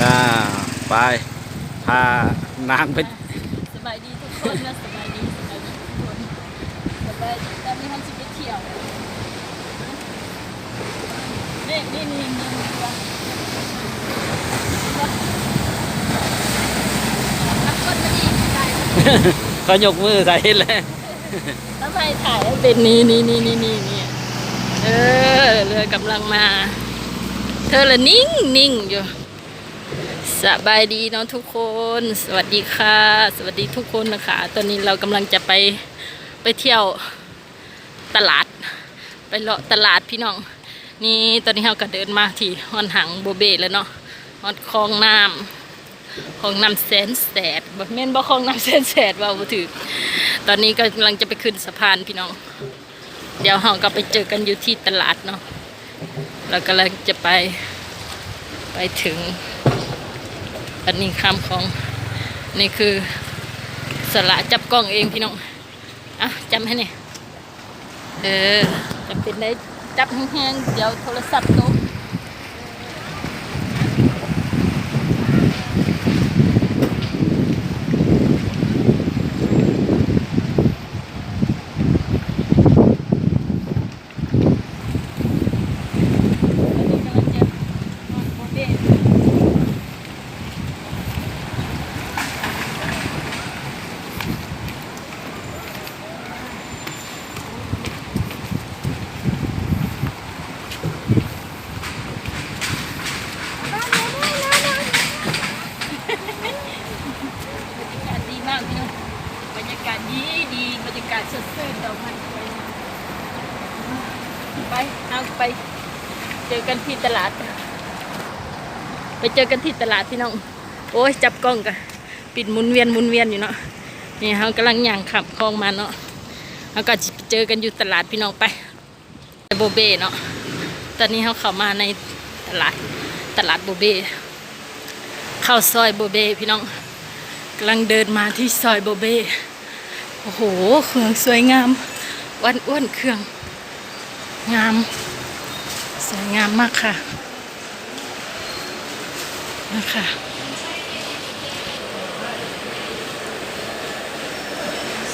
ອ່າ ໄປ ພານາງໄປ. ສະບາຍດີທຸກຄົນເນາະ ສະບາຍດີ ສະບາຍດີທຸກຄົນ ສະບາຍດີ. ຕອນນີ້ເຮົາຊິໄປທ່ຽວ ນີ້ ນີ້ ນີ້ ນີ້ ນີ້ ເຂົາຍົກມືໃສ່ແລ້ວ. ທຳໄມຖ່າຍໃຫ້ເປັນ ນີ້ ນີ້ ນີ້ ນີ້ ນີ້ ນີ້ ເອີ ເຮືອກຳລັງມາ ເທີລະນິ່ງໆຢູ່. ສະບາຍດີເນາະທຸກຄົນ ສະຫວັດດີຄ່ະ ສະຫວັດດີທຸກຄົນນະຄະ. ຕອນນີ້ເຮົາກຳລັງຈະໄປ ໄປທ່ຽວຕະຫຼາດ ໄປເລາະຕະຫຼາດພີ່ນ້ອງ. ນີ້ ຕອນນີ້ເຮົາກະເດີນມາທີ່ຮອດຫາງໂບເບແລ້ວເນາະ ຮອດຄອງນ້ຳ ຄອງນ້ຳແສນແສດ ບໍ່ແມ່ນບໍ່ ຄອງນ້ຳແສນແສດ ເວົ້າບໍ່ຖືກ. ຕອນນີ້ກຳລັງຈະໄປຂຶ້ນສະພານພີ່ນ້ອງ ດຽວເຮົາກໍໄປເຈີກັນຢູ່ທີ່ຕະຫຼາດເນາະ ເຮົາກຳລັງຈະໄປ ໄປເຖິງ. ອັນນີ້ຂ້າມຂອງ ນີ້ຄືສາລະຈັບກ້ອງເອງພີ່ນ້ອງ. ອ່ະ ຈັບໃຫ້ແນ່. ເອີ ຈຳເປັນໄດ້ຈັບແຮງໆ ດຽວໂທລະສັບຕົກ. ບັນຍາກາດດີມາກພີ່ນ້ອງ ບັນຍາກາດດີໆ ບັນຍາກາດສົດຊື່ນ ດອກໄມ້ສວຍງາມ. ໄປ ເຮົາໄປເຈີກັນທີ່ຕະຫຼາດ ໄປເຈີກັນທີ່ຕະຫຼາດພີ່ນ້ອງ. ໂອ້ຍ ຈັບກ້ອງກະປິ່ນໝູນວຽນໝູນວຽນຢູ່ເນາະ. ນີ້ເຮົາກຳລັງຍ່າງຂ້າມຄອງມາເນາະ ເຮົາກໍຊິໄປເຈີກັນຢູ່ຕະຫຼາດພີ່ນ້ອງ. ໄປ ໂບເບເນາະ ຕອນນີ້ເຮົາເຂົ້າມາໃນຕະຫຼາດ ຕະຫຼາດໂບເບ ເຂົ້າຊອຍໂບເບພີ່ນ້ອງ. ກຳລັງເດີນມາທີ່ຊອຍໂບເບ. ໂອ້ໂຫ ເຄື່ອງສວຍງາມ ອ້ວນໆ ເຄື່ອງງາມ ສວຍງາມມາກຄ່ະ. ມາຄ່ະ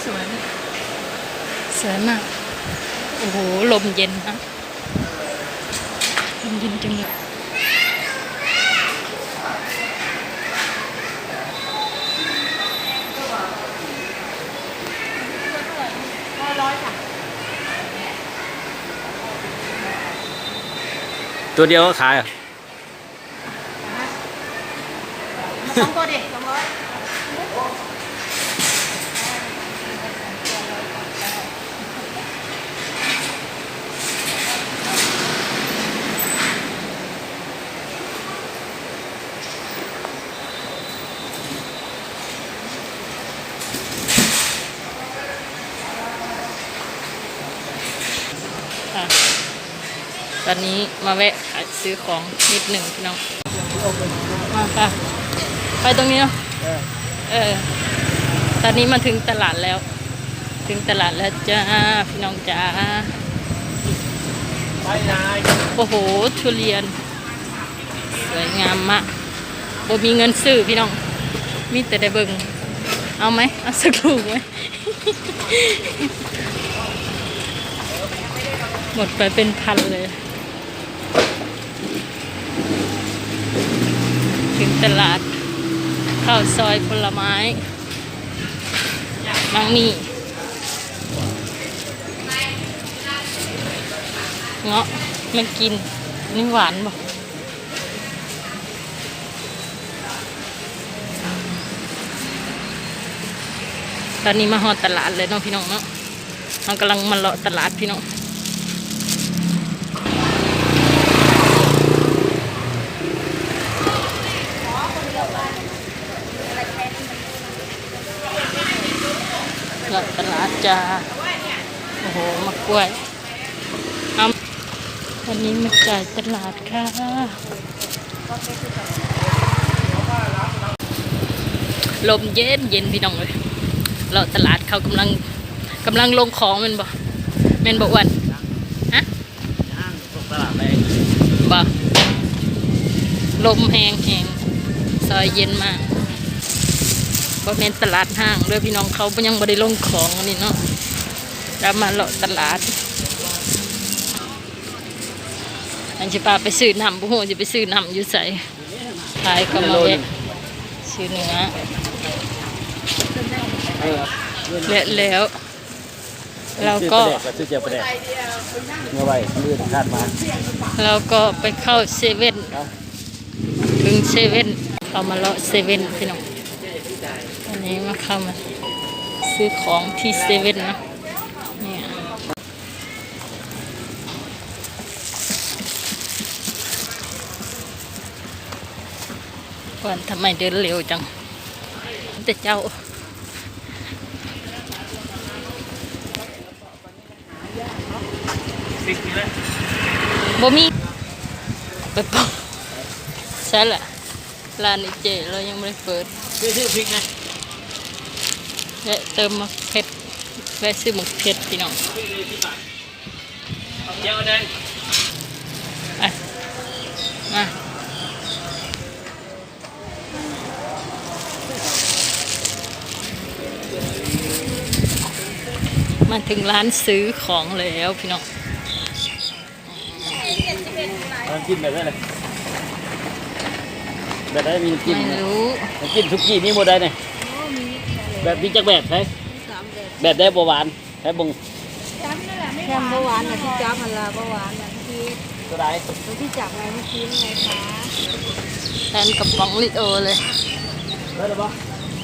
ສວຍ ສວຍມາກ. ໂອ້ໂຫ ລົມເຢັນເນາະ ລົມເຢັນຈັ່ງເລີຍ. ຕົວດຽວກໍຂາຍ. ສອງຕົວເດ ສອງຮ້ອຍ. ອ່ະ ຕອນນີ້ມາແວະ ອ່ະ ຊື້ຂອງນິດໜຶ່ງພີ່ນ້ອງ. ມາຄ່ະ ໄປຕົງນີ້ເນາະ. ເອີ ເອີ ຕອນນີ້ມາເຖິງຕະຫຼາດແລ້ວ ເຖິງຕະຫຼາດແລ້ວຈ້າ ພີ່ນ້ອງຈ້າ. ໂອ້ໂຫ ທຸລຽນ ສວຍງາມມາກ. ບໍ່ມີເງິນຊື້ພີ່ນ້ອງ ມີແຕ່ໄດ້ເບິ່ງ. ເອົາໄໝ? ເອົາສັກລູກໄໝ? ໝົດໄປເປັນພັນເລີຍ. ເຖິງຕະຫຼາດ ເຂົ້າຊອຍຜົນລະໄມ້ ມັງມີ້ ເງາະ ແມ່ນກິນ. ນີ້ຫວານບໍ່? ຕອນນີ້ມາຮອດຕະຫຼາດແລ້ວເນາະ ພີ່ນ້ອງເນາະ. ເຮົາກຳລັງມາເລາະຕະຫຼາດ ພີ່ນ້ອງ ເລາະຕະຫຼາດຈ້າ. ໂອ້ໂຫ ໝາກກ້ວຍ. ເອົາ ວັນນີ້ມາຈ່າຍຕະຫຼາດຄ່ະ. ລົມເຢັນໆ ພີ່ນ້ອງເອີຍ ເລາະຕະຫຼາດ. ເຂົາກຳລັງ ກຳລັງລົງຂອງແມ່ນບໍ່? ແມ່ນບໍ່ອ້ວນ? ຮະ? ບໍ່ ລົມແຮງໆ. ຕອນເຢັນມາ ບໍ່ແມ່ນຕະຫຼາດຮ້າງເດີພີ່ນ້ອງ, ເຂົາຍັງບໍ່ໄດ້ລົງຂອງອັນນີ້ເນາະ, ເຮົາມາເລາະຕະຫຼາດ. ອັນຊິພາໄປຊື້ນ້ຳ ບໍ່ຮູ້ຊິໄປຊື້ນ້ຳຢູ່ໃສ. ຂາຍກໍມາແວະຊື້ເນື້ອ ແລະແລ້ວ ແລ້ວກໍຊື້ແຈ່ວປາແດກ ເມື່ອໄວ້ມື້ອື່ນຄາດມາ ແລ້ວກໍໄປເຂົ້າເຊເວັ່ນ ເອົ້າ ເຖິງເຊເວັ່ນ ເຂົ້າມາເລາະເຊເວັ່ນພີ່ນ້ອງ. ອັນນີ້ມາເຂົ້າມາຊື້ຂອງທີ່ເຊເວັ່ນເນາະ ນີ້. ວ່າທຳໄມເດີນເລັວຈັງ ແຕ່ເຈົ້າ ບໍ່ມີ ໄປປໍ ໃສລະ ຮ້ານນີ້ເຈ້ ລາວຍັງບໍ່ໄດ້ເປີດ ຊື້ ຊື້ພິກນະ ແວະເຕີມໝາກເຜັດ ແວະຊື້ໝາກເຜັດພີ່ນ້ອງ. ໄປ ມາ ມາເຖິງຮ້ານຊື້ຂອງແລ້ວພີ່ນ້ອງ. ນ້ຳຈິ້ມແບບໃດລະ? ແບບໃດມີນ້ຳຈິ້ມ? ໄມ່ຮູ້ ນ້ຳຈິ້ມສຸກີ້ມີໝົດໃດນີ້? ໂອ້ ມີ ແບບມີຈັກແບບໃດ? ມີສາມແບບ ແບບໃດບໍ່ຫວານ? ໃຫ້ເບິ່ງ ແຊມບໍ່ຫວານນະ ທີ່ຈັບຫັ້ນລະ ບໍ່ຫວານນະ ທີ່ ຕົວໃດ? ຕົວທີ່ຈັບໄງເມື່ອກີ້ນີ້ໄງຄະ ແທນກະປ໋ອງລິໂອເລີຍ. ເບິດແລ້ວບໍ່?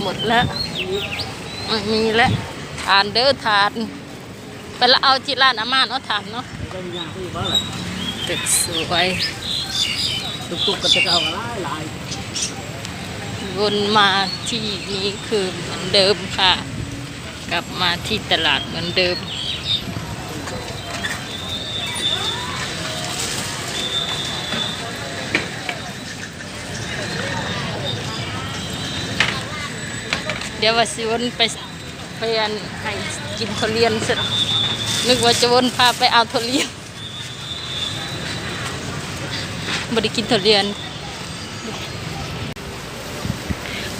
ໝົດແລ້ວ ບໍ່ມີແລ້ວ. ທານເດີ ທານ ໄປລະເອົາທີ່ຮ້ານອາມ່າເນາະ ທານເນາະ. ຕຶກສວຍ ຕຸກໆ ກໍຈະເອົາຫຼາຍໆ. ວົນມາທີ່ນີ້ຄືເໝືອນເດີມຄ່ະ ກັບມາທີ່ຕະຫຼາດເໝືອນເດີມ. ດຽວວ່າຊິວົນໄປ ໄປອັນ ໃຫ້ກິນທຸລຽນຊະ ນຶກວ່າຈະວົນພາໄປເອົາທຸລຽນ. ບໍ່ໄດ້ກິນທຸລຽນ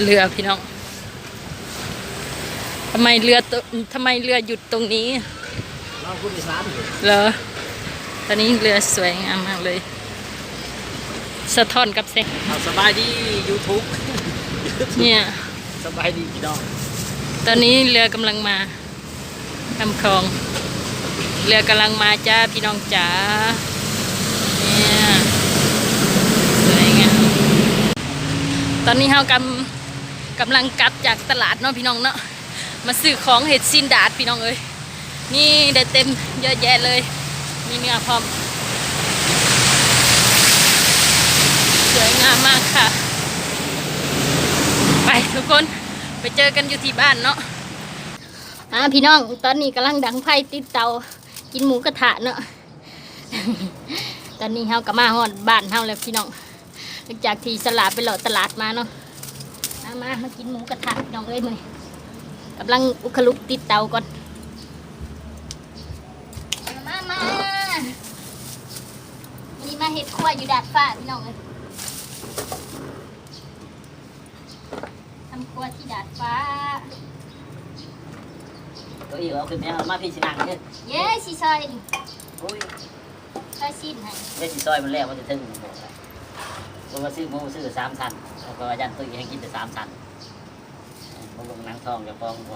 ເຮືອພີ່ນ້ອງ. ທຳໄມເຮືອ ທຳໄມເຮືອຢຸດຕົງນີ້ ລາວຜູ້ໂດຍສານເຫຼືອ? ຕອນນີ້ເຮືອສວຍງາມມາກເລີຍ ສະທ້ອນກັບແສງ. ເອົາ ສະບາຍດີຢູທູບ ເນຍ ສະບາຍດີພີ່ນ້ອງ. ຕອນນີ້ເຮືອກຳລັງມາ ນ້ຳຂອງ ເຮືອກຳລັງມາຈ້າພີ່ນ້ອງຈ໋າ. ເນຍ ສວຍງາມ. ຕອນນີ້ເຮົາກຳ ກຳລັງກັບຈາກຕະຫຼາດເນາະພີ່ນ້ອງເນາະ ມາຊື້ຂອງເຮັດຊີ້ນດາດພີ່ນ້ອງເອີຍ. ນີ້ໄດ້ເຕັມເຍອະແຍະເລີຍ ມີເນື້ອພ້ອມ. ສວຍງາມມາກຄ່ະ. ໄປທຸກຄົນ ໄປເຈີກັນຢູ່ທີ່ບ້ານເນາະ. ອ່າ ພີ່ນ້ອງ ຕອນນີ້ກຳລັງດັງໄຟຕິດເຕົາ ກິນໝູກະທະເນາະ. ຕອນນີ້ເຮົາກໍມາຮອດບ້ານເຮົາແລ້ວພີ່ນ້ອງ ຫຼັງຈາກທີ່ສະຫຼາໄປເລາະຕະຫຼາດມາເນາະ. ມາ ມາ ມາກິນໝູກະທະພີ່ນ້ອງເອີຍ ມື້ນີ້ກຳລັງອຸກຄະລຸກຕິດເຕົາກ່ອນ. ມາ ມາ ມື້ນີ້ມາເຮັດຄົວຢູ່ດາດຟ້າພີ່ນ້ອງເອີຍ. ທຳຄົວທີ່ດາດຟ້າ. ເກົ້າອີ້ເອົາຂຶ້ນໄປ ເອົາມາພີ້ຊິນັ່ງເດີ. ເຢ້ ຊິຊອຍນີ້. ໂອ້ຍ ຊອຍຊີ້ນໃຫ້. ເດ້ຊິຊອຍມັນແລ້ວ ມັນຈະເຖິງ. ເພາະວ່າຊື້ໝູຊື້ສາມຊັ້ນ ເພາະວ່າຢ້ານຕຸ້ຍໃຫ້ກິນແຕ່ສາມຊັ້ນ. ບໍ່ເບິ່ງໜັງທ້ອງເຈົ້າຂອງບໍ່?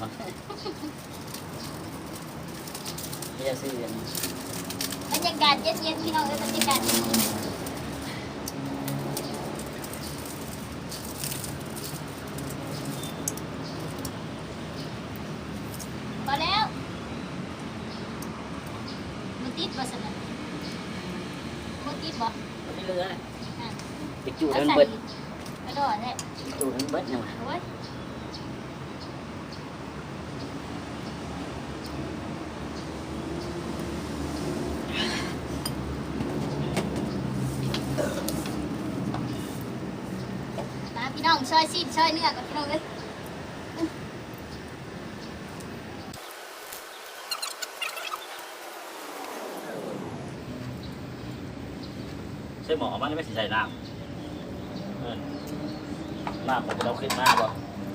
ເຈົ້າຊື້ອັນ ບັນຍາກາດເຢັນໆ ພີ່ນ້ອງເອີຍ ບັນຍາກາດເຢັນໆ. ພໍແລ້ວ ບໍ່ຕິດບໍ່ຊັ້ນນະ? ບໍ່ຕິດບໍ່? ບໍ່ໄດ້ເຫຼືອ. ອ່ະ ໄປຈູດໃຫ້ມັນເບິດ ກະດໍແທ້ ໄປຈູດໃຫ້ມັນເບິດຫຍັງວະ? ໂອ້ຍ ມາພີ່ນ້ອງ ຊອຍຊີ້ນຊອຍເນື້ອກ່ອນພີ່ນ້ອງເອີຍ. ໃສ່ໝໍ້ມານີ້ ມັນຊິໃສ່ນ້ຳ ເອີ. ນ້ຳມັນເອົາຂຶ້ນມາບໍ່?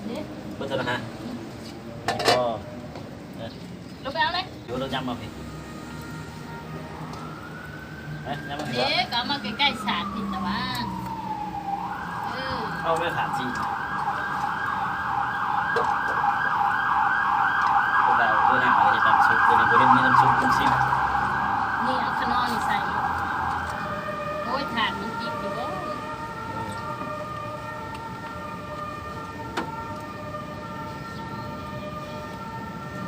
ເດ້ ເບິດແລ້ວນະຮະ ບໍ່ ເອີ ລົງໄປເອົາເລີຍ ໂຍນລົງຍຳມາພີ້ ເອີ ຍຳມາພີ້ ເດ້ ກໍເອົາມາໃກ້ໆສາກພີ້ຕະຫວ່າງ ເອີ ເອົາໄປຂາງຊີ້ ເພິ່ນວ່າເພິ່ນຫາເຮັດນ້ຳຊຸບ ເພິ່ນຍັງບໍ່ເຫັນມີນ້ຳຊຸບຈັກຊີ້ ນີ້ເອົາຂະໜໍ່ນີ້ໃສ່ ໂອ້ຍ ຖາດມັນຕິດຢູ່ບໍ່?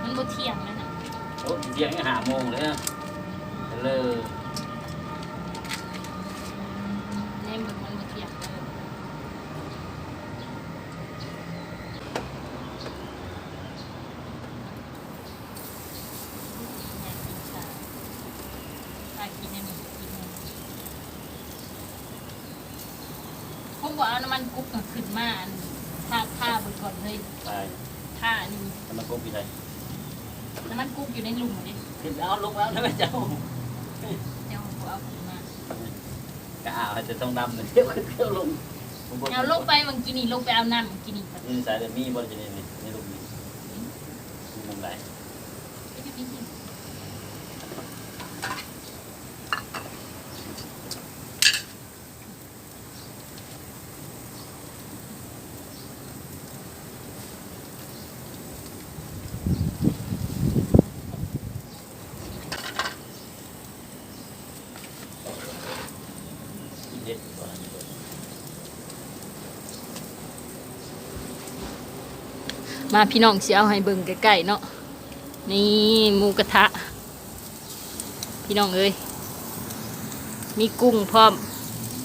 ມັນບໍ່ທ່ຽງແລ້ວນະ ໂອ້ ຊິທ່ຽງ ຫ້າໂມງແລ້ວ ເລີ ແນມເບິ່ງມັນບໍ່ທ່ຽງເລີ. ຢາກກິນຊາ ຖ້າກິນອັນນີ້ກິນ ຜົມບໍ່ເອົານ້ຳມັນກຸກຂຶ້ນມາ ອັນ ທາ ທາເບິ່ງກ່ອນເລີຍ ໄປ ທາອັນນີ້ ນ້ຳມັນກຸກຢູ່ໃສ? ນ້ຳມັນກຸກຢູ່ໃນລຸ່ມເດ້ ຂຶ້ນເອົາ ລົງເອົານະແມ່ເຈົ້າ ເຈົ້າບໍ່ເອົາຂຶ້ນມາ ກະເອົາໃຫ້ແຕ່ທອງດຳ ດຽວຂຶ້ນດຽວລົງ ເອົາລົງໄປ ເມື່ອກີ້ນີ້ລົງໄປເອົານ້ຳ ເມື່ອກີ້ນີ້ ຢູ່ໃສລະ ມີບໍ່? ຢູ່ໃນ ໃນລຸ່ມນີ້ ອືມ ຢູ່ໝ່ອງໃດ? ມາພີ່ນ້ອງ ຊິເອົາໃຫ້ເບິ່ງໃກ້ໆເນາະ ນີ້ໝູກະທະ ພີ່ນ້ອງເອີຍ ມີກຸ້ງພ້ອມ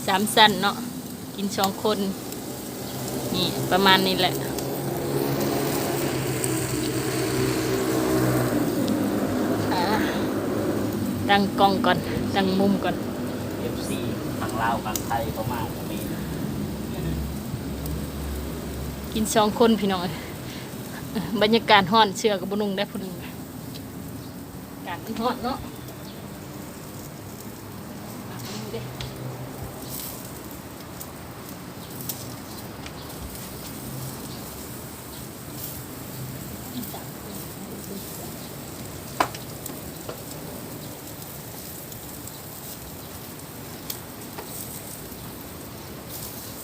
ສາມຊັ້ນເນາະ ກິນສອງຄົນ ນີ້ປະມານນີ້ແຫຼະ ຕັ້ງກ້ອງກ່ອນ ຕັ້ງມຸມກ່ອນ ເອັຟຊີ ທັງລາວທັງໄທເຂົ້າມາກໍມີ ກິນສອງຄົນພີ່ນ້ອງເອີຍ ບັນຍາກາດຮ້ອນ ເສື້ອກໍບໍ່ນຸ່ງໄດ້ຜູ້ໜຶ່ງ ອາກາດມັນຮ້ອນເນາະ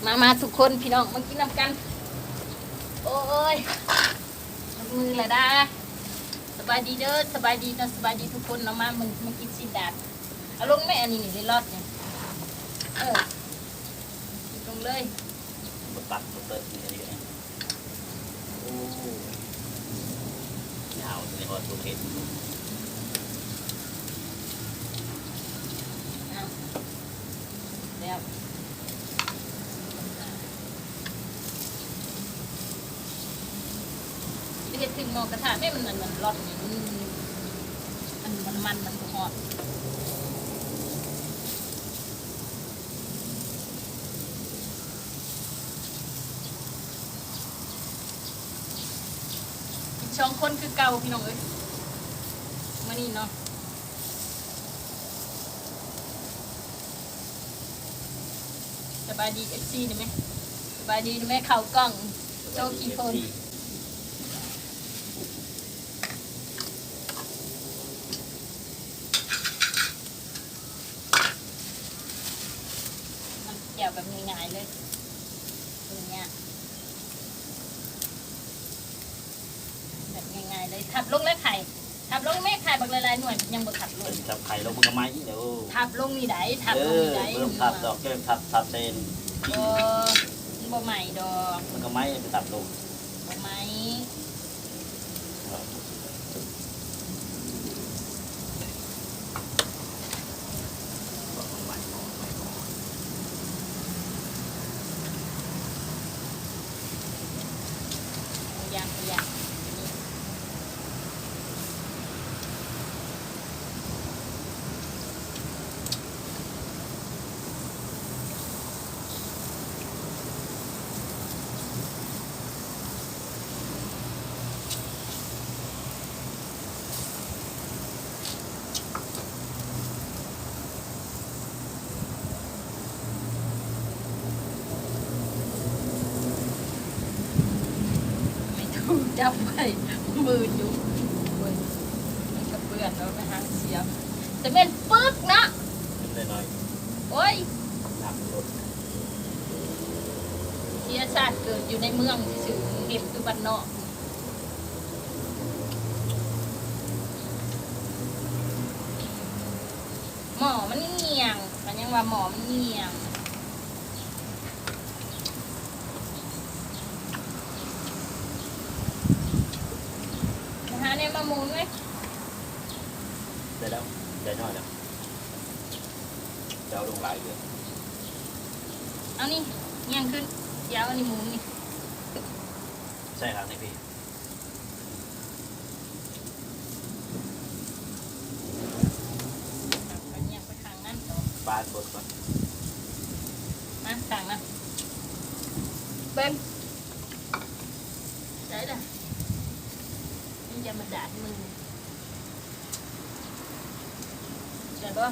ມາ ມາທຸກຄົນ ພີ່ນ້ອງ ມາກິນນຳກັນ ໂອ້ຍ ມັນມືລະດາ ສະບາຍດີເດີ ສະບາຍດີເນາະ ສະບາຍດີທຸກຄົນເນາະ ມາ ມາ ມາກິນຊີ້ນດາດ ເອົາລົງແມ່ ອັນນີ້ນີ້ ເລດລອດນີ້ ເອີ ກິນລົງເລີຍ ບໍ່ຕັດບໍ່ເຕີດນີ້ ໂອ້ ຍາວ ໄປຮອດບໍ່ເຫັນ ອ້າວ ແລ້ວ ຊິເຮັດເປັນໝູກະທະແມ່ ມັນ ອັນ ອັນລອດນີ້ ມັນ ອັນ ມັນ ມັນ ມັນບໍ່ຮອດ. ສອງຄົນຄືເກົ່າພີ່ນ້ອງເອີຍ ມື້ນີ້ເນາະ ສະບາຍດີເອັຟຊີໄດ້ໄໝ? ສະບາຍດີໄດ້ໄໝ? ເຂົ້າກ້ອງໂຊຂີ້ໂພນ. ມັນແຈ່ວແບບງ່າຍໆເລີຍ ບໍ່ຫຍັງ ແບບງ່າຍໆເລີຍ ທັບລົງເລີຍໄຂ່ ທັບລົງແມ່ ໄຂ່ບັກຫຼາຍໆໜ່ວຍ ຍັງບໍ່ທັບລົງ ທັບໄຂ່ລົງມັນກໍໄໝ້ແລ້ວ ທັບລົງນີ້ໃດ ທັບລົງນີ້ໃດ ເອີ ບໍ່ຕ້ອງທັບດອກ ແກງທັບ ທັບເຊນ ບໍ່ ມັນບໍ່ໄໝ້ດອກ ມັນກໍໄໝ້ໄປທັບລົງ ບໍ່ໄໝ້. ຈັບໄວ້ ມືຢູ່ ໂອ້ຍ ມັນກະເປື້ອນເນາະ ໄປຫາເສຍ ແຕ່ແມ່ນປຶກເນາະ ເປັນໜ້ອຍໆ ໂອ້ຍ ນ້ຳມັນລົດ ເສຍຊາດເກີດຢູ່ໃນເມືອງຊື່ໆ ເຮັດຢູ່ບ້ານນອກ ໝໍ້ມັນງຽງ ກະຍັງວ່າໝໍ້ມັນງຽງ. ຫາແນວມາໝູນເວີຍ ໄດ້ແລ້ວ ໄດ້ໜ້ອຍແລ້ວ ຈະເອົາລົງຫຼາຍເດີ ເອົານີ້ ຍ່າງຂຶ້ນ ຊິເອົາອັນນີ້ໝູນນີ້ ໃສ່ຫຼັງນີ້ພີ້. ປາດບົດກ່ອນ ມາທາງນັ້ນ ເບິ່ງ ໃສ່ລະ ມັນຈະມາດາດມື ໃສ່ບໍ່?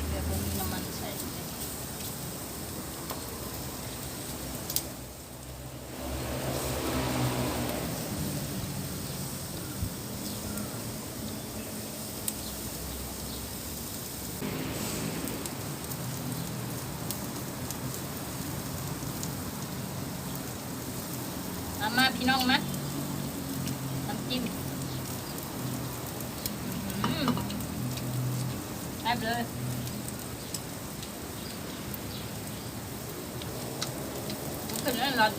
ແບບບໍ່ມີນ້ຳມັນໃສ່ເລີຍ ມາ ມາ ພີ່ນ້ອງ ມາ ນ້ຳຈິ້ມ ອືມ ແຊບເລີຍ. ມັນຂຶ້ນແລ້ວລອດ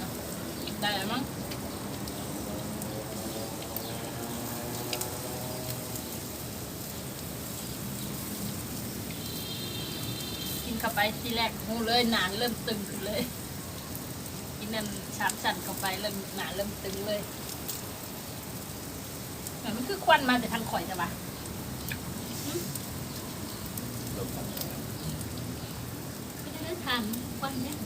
ກິນໄດ້ແລ້ວມັ້ງ ກິນເຂົ້າໄປທີແລກຮູ້ເລີຍ ໜາເລີ່ມຕຶງຂຶ້ນເລີຍ ກິນອັນສາມຊັ້ນເຂົ້າໄປແລ້ວ ໜາເລີ່ມຕຶງເລີຍ. ມັນຄືຄວັນມາແຕ່ທາງຂ້ອຍແທ້ຫວາ? ຫຶ? ເປັນຈັ່ງໃດທ່ານ ຄວັນແມ່ນ?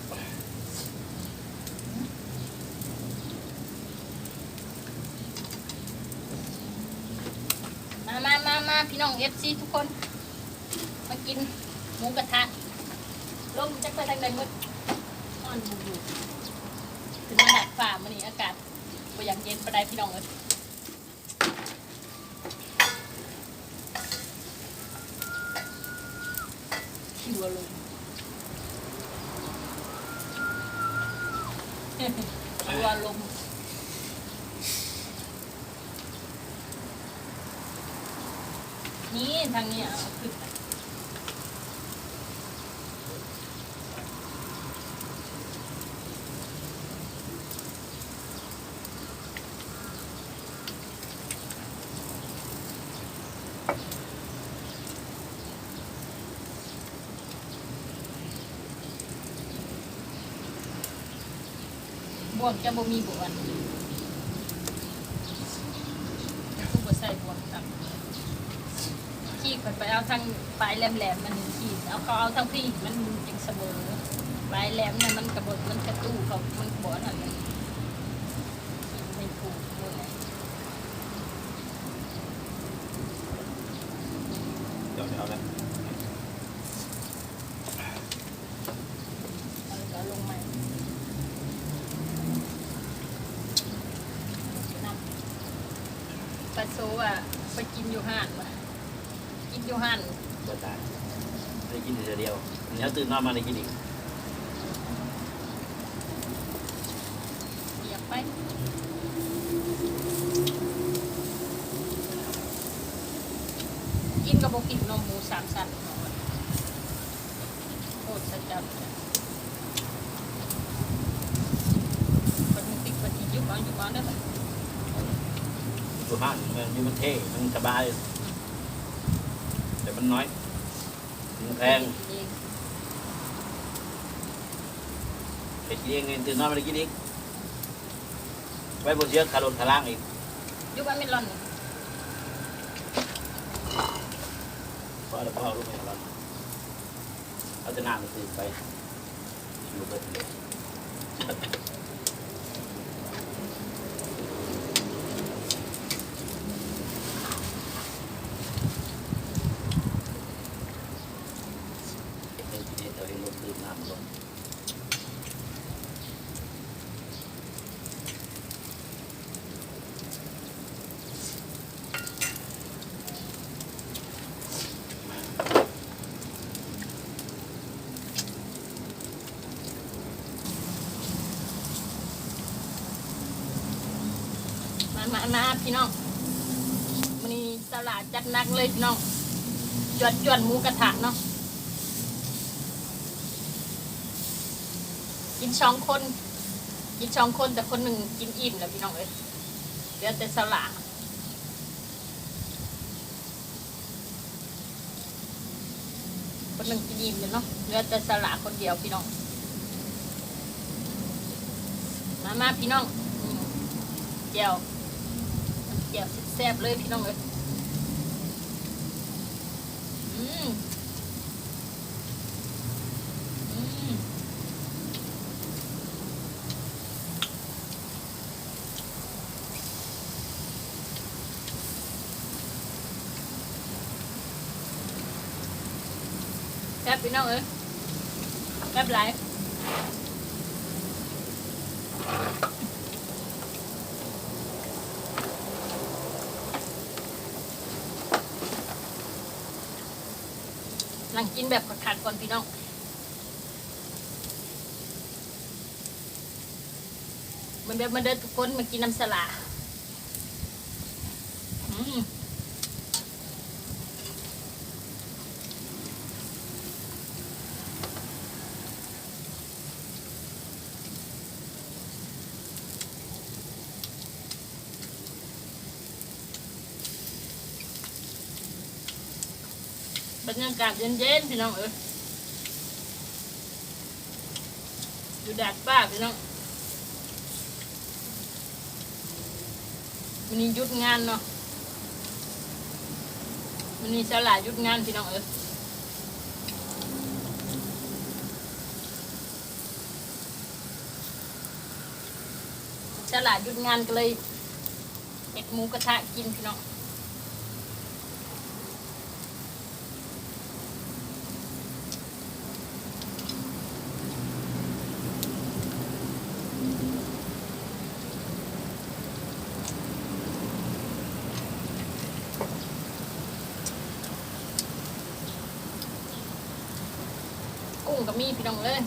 ມາ ມາ ມາ ມາ ພີ່ນ້ອງເອັຟຊີທຸກຄົນ ມາກິນໝູກະທະ ລົມຈັກໄປທາງໃດໝົດ ຮ້ອນຢູ່ໆ ຂຶ້ນມາດາດຟ້າມື້ນີ້ອາກາດ ບໍ່ຢາກເຢັນປານໃດພີ່ນ້ອງເອີຍ ຄິວອາລົມ ຄິວອາລົມ ນີ້ທາງນີ້ເອົາຂຶ້ນໄປ. ບ່ວງຈະບໍ່ມີບ່ວງ ຄືບໍ່ໃສ່ບ່ວງຕັກ ຄີບໄປເອົາທາງປາຍແຫຼມໆ ມັນຄີບ ເອົາ ເຂົາເອົາທາງພີ້ ມັນຈຶ່ງສະເໝີ ປາຍແຫຼມນະ ມັນກະບໍ່ ມັນກະຕູ້ເຂົາ ມັນບໍ່ອັນນັ້ນເລີຍ ຄີບໃຫ້ຜູກໝູ່ ເຈົ້າຊິເອົາແລ້ວ. ເອົາ ເອົາລົງໃໝ່ ນ້ຳ ປາໂຊວ່າໄປກິນຢູ່ຮ້ານວ່າ ກິນຢູ່ຮ້ານ ບໍ່ຕາຍ ໄດ້ກິນເທື່ອດຽວ ແລ້ວຕື່ນນອນມາໄດ້ກິນອີກ. ຢາກໄປ ກິນກະບໍ່ກິນເນາະ ໝູສາມຊັ້ນເນາະ ໂຄດສະຈັດ ບັດມື້ຕິກບັດຊິຢຸບເອົາ ຢຸບເອົາເດີ ຢູ່ຮ້ານແມ່ນຢູ່ ມັນເທ່ ມັນສະບາຍ ແຕ່ມັນນ້ອຍ ກິນແພງ ເຮັດກິນເອງ ຕື່ນນອນມາໄດ້ກິນອີກ ໄວ້ບໍ່ເສຍຄ່າລົດຄ່າລາງອີກ ຢູ່ບ້ານເມລອນ ພໍແລ້ວ ພໍ ເອົາລົງໄປເມລອນ ເອົາແຕ່ນ້ຳມັນຕື່ມໄປ ຢູ່ເບິດເລີຍ. ມາ ມາພີ່ນ້ອງ ມື້ນີ້ສາວຫຼ້າຈັດໜັກເລີຍພີ່ນ້ອງ ຈວດໆ ໝູກະທະເນາະ ກິນສອງຄົນ ກິນສອງຄົນ ແຕ່ຄົນໜຶ່ງກິນອີ່ມແລ້ວພີ່ນ້ອງເອີຍ ເຫຼືອແຕ່ສາວຫຼ້າ. ຄົນໜຶ່ງກິນອີ່ມແລ້ວເນາະ ເຫຼືອແຕ່ສາວຫຼ້າຄົນດຽວພີ່ນ້ອງ ມາ ມາພີ່ນ້ອງ ອືມ ແຈ່ວ ແຈ່ວແຊບໆ ເລີຍພີ່ນ້ອງເອີຍ ອືມ ອືມ. ແຊບພີ່ນ້ອງເອີຍ ແຊບຫຼາຍ ນັ່ງກິນແບບຄັກໆ ກ່ອນພີ່ນ້ອງ. ມາເດີ ມາເດີທຸກຄົນ ມາກິນນຳສາວຫຼ້າ ອືມ ບັນຍາກາດເຢັນໆ ພີ່ນ້ອງເອີຍ ຢູ່ດາດຟ້າພີ່ນ້ອງ ມື້ນີ້ຢຸດງານເນາະ ມື້ນີ້ສາວຫຼ້າຢຸດງານພີ່ນ້ອງເອີຍ ສາວຫຼ້າຢຸດງານກໍເລີຍເຮັດໝູກະທະກິນພີ່ນ້ອງ. ກຸ້ງກໍມີພີ່ນ້ອງເອີຍ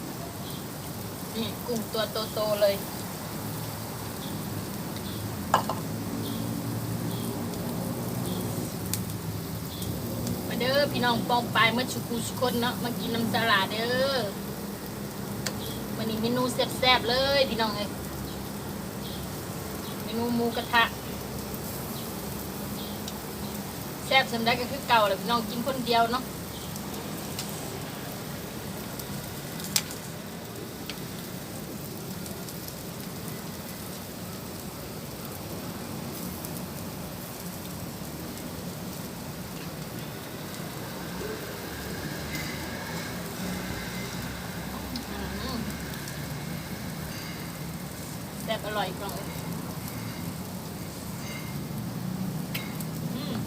ນີ້ກຸ້ງຕົວໂຕໆ ເລີຍ ມາເດີພີ່ນ້ອງປ້ອງປາຍໝົດສູ່ຄູ່ສູ່ຄົນເນາະ ມາກິນນຳສາວຫຼ້າເດີ ມື້ນີ້ເມນູແຊບໆ ເລີຍພີ່ນ້ອງເອີຍ ເມນູໝູກະທະ ແຊບສ່ຳໃດກໍຄືເກົ່າແຫຼະພີ່ນ້ອງ ກິນຄົນດຽວເນາະ. ແຊບອະລ່ອຍພີ່ນ້ອງເອີຍ ອືມ.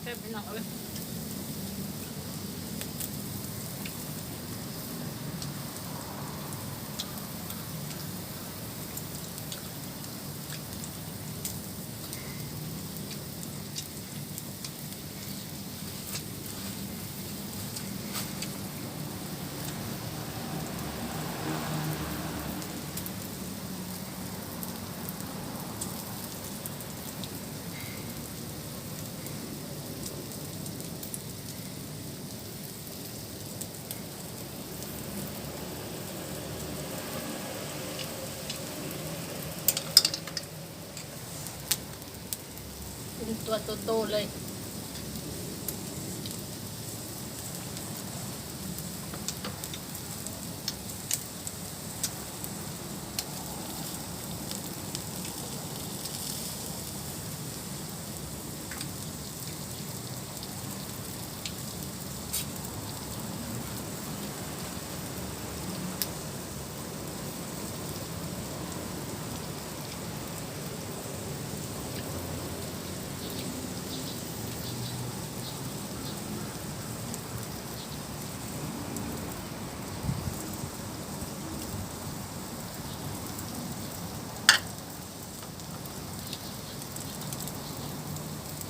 ແຊບພີ່ນ້ອງເອີຍ. ເປັນຕົວໂຕໆເລີຍ.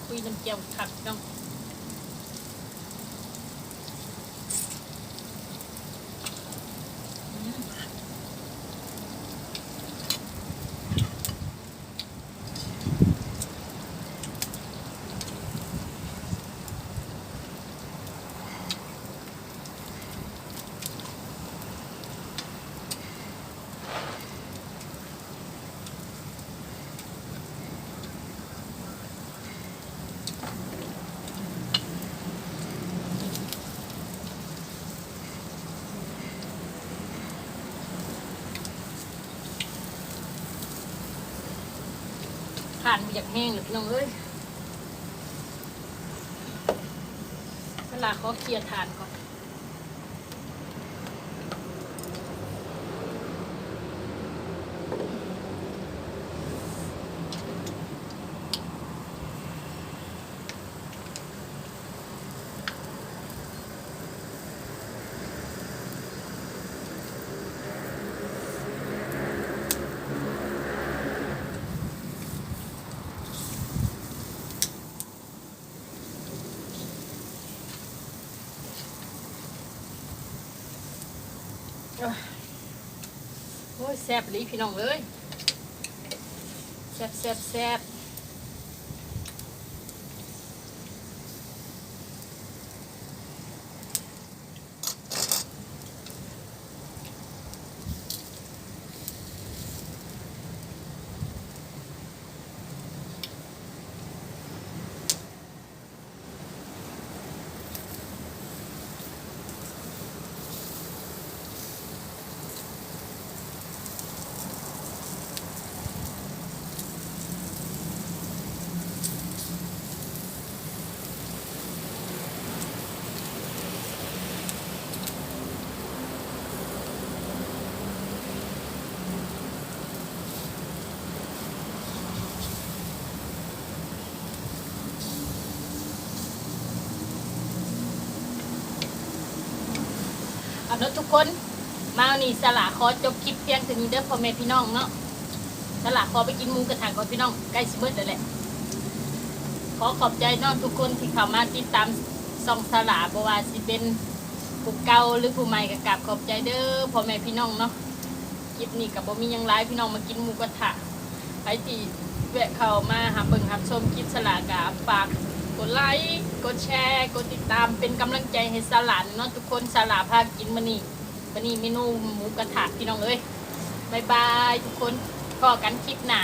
ຄຸຍນ້ຳແຈ່ວຄັກເນາະ. ຖ່ານບໍ່ຢາກແຫ້ງແລ້ວພີ່ນ້ອງເອີຍ. ສາລາຂໍເຄຍຖ່ານກ່ອນ. ໂອ້ຍ ແຊບອີ່ຫຼີພີ່ນ້ອງເອີຍ ແຊບໆໆ. ເອົາເນາະທຸກຄົນ ມານີ້ສາລາຂໍຈົບຄລິບພຽງເທົ່ານີ້ເດີພໍ່ແມ່ພີ່ນ້ອງເນາະ. ສາລາຂໍໄປກິນໝູກະທະກ່ອນພີ່ນ້ອງ ໃກ້ຊິໝົດແລ້ວແຫຼະ. ຂໍຂອບໃຈເນາະທຸກຄົນທີ່ເຂົ້າມາຕິດຕາມຊ່ອງສາລາ ບໍ່ວ່າຊິເປັນຜູ້ເກົ່າ ຫຼື ຜູ້ໃໝ່ ກໍກາບຂອບໃຈເດີພໍ່ແມ່ພີ່ນ້ອງເນາະ. ຄລິບນີ້ກໍບໍ່ມີຫຍັງຫຼາຍ ພີ່ນ້ອງມາກິນໝູກະທະ. ໃຜທີ່ແວະເຂົ້າມາຮັບເບິ່ງຮັບຊົມຄລິບສາລາ ກໍຝາກກົດໄລ ກົດແຊ ກົດຕິດຕາມ ເປັນກຳລັງໃຈໃຫ້ສາລາເນາະທຸກຄົນ. ສາລາພາກິນມື້ນີ້ ມື້ນີ້ເມນູໝູກະທະ ພີ່ນ້ອງເອີຍ. ບາຍບາຍທຸກຄົນ ພໍ້ກັນຄລິບໜ້າ.